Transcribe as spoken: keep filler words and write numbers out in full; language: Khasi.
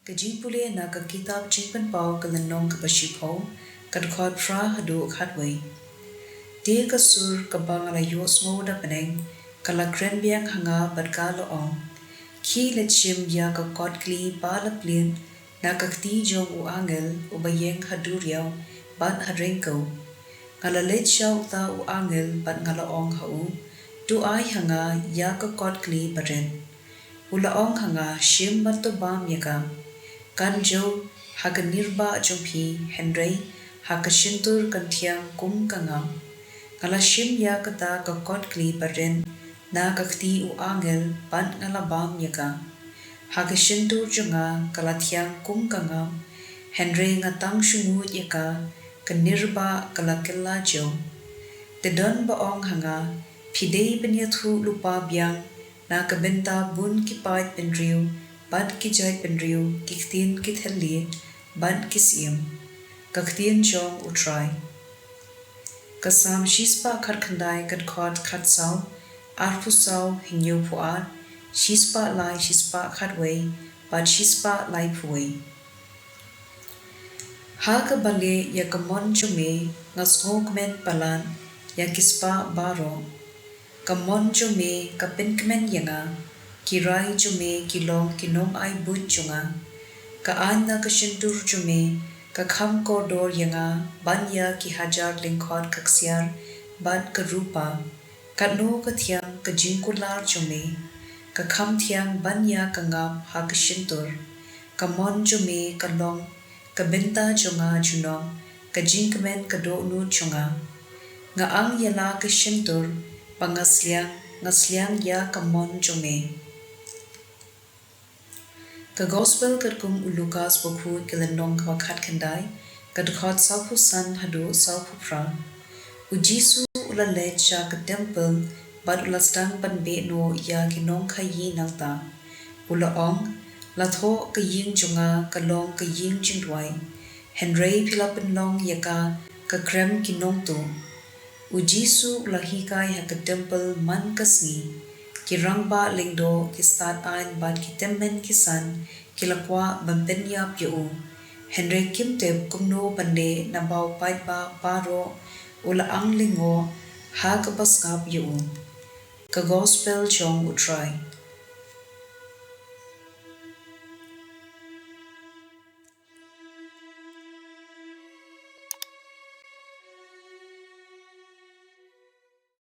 Ka jingpule na ka kitab Jingpynpaw ka lynnong kaba shiphew, ka dkhot phra haduh khatwei. Te ka sur kaba nga la ïohsngew da bneng ka la kren biang ha nga bad ka la ong, khie leit shim ïa ka kot kli ba la plied na ka kti jong u angel uba ïeng ha duriaw bad ha ryngkew. Nga la leit sha uta u angel bad nga la ong ha u, to ai ha nga ïa ka kot kli ba rit. U la ong ha nga, shim bad to bam ïa ka. Kan jew ha ka nirbah jong phi, hynrei ha ka shyntur kan thiang kum ka ngam. Nga la shim ïa kata ka kot kli ba rit na ka kti u angel bad nga la bam ïa ka. Ha ka shyntur jong nga ka la thiang kum ka ngam, hynrei nga tang shu nguid ïa ka, ka nirbah ka la kylla jew. Te don ba ong ha nga, phi dei ban ïathuh lypa biang na ka bynta bun ki paid bynriew bad ki jait bynriew, ki ktien ki thylliej bad ki syiem. Ka ktien jong U Trai. Ka Salm shispah khatkhyndai, ka dkhot khatsaw, arphew saw, hynñiewphew ar, shispah lai, shispah khatwei bad shispah laiphew wei. Ha kaba leh ïa ka mon jong me nga sngewkmen palat ïa ki spah baroh. Ka mon jong me ka pynkmen ïa nga, ki rai jong me ki long ki nongai buit jong nga. Ka aiñ na ka shyntur jong me ka kham kordor ïa nga ban ïa ki hajar lyngkhot ka ksiar bad ka rupa. Katno ka thiang ka jingkular jong me, ka kham thiang ban ïa ka ngap ha ka shyntur. Ka mon jong me ka long ka bynta jong nga junom, ka jingkmen ka dohnud jong nga. Nga ang ïa la ka shyntur ba nga sliang, nga sliang ïa ka mon jong me. Ka Gospel katkum u Lukas bakhuid, ka lynnong kaba khatkhyndai, ka dkhot sawphew san haduh sawphew phra. U Jisu u la leit sha ka templ bad u la sdang ban beh noh ïa ki nongkhaïi nangta. U la ong, la thoh ka ïing jong nga ka long ka ïing jingduwai, hynrei phi la pynlong ïa ka ka krem ki nongtuh. U Jisu u la hikai ha ka templ man ka sngi. Ki rangbah lyngdoh, ki stad aiñ bad ki tymmen ki san ki la kwah ban pynïap ïa u. Hynrei kim tip kumno ban leh naba u paidbah baroh u la ang lyngngoh ha kaba sngap ïa u. Ka Gospel jong U Trai.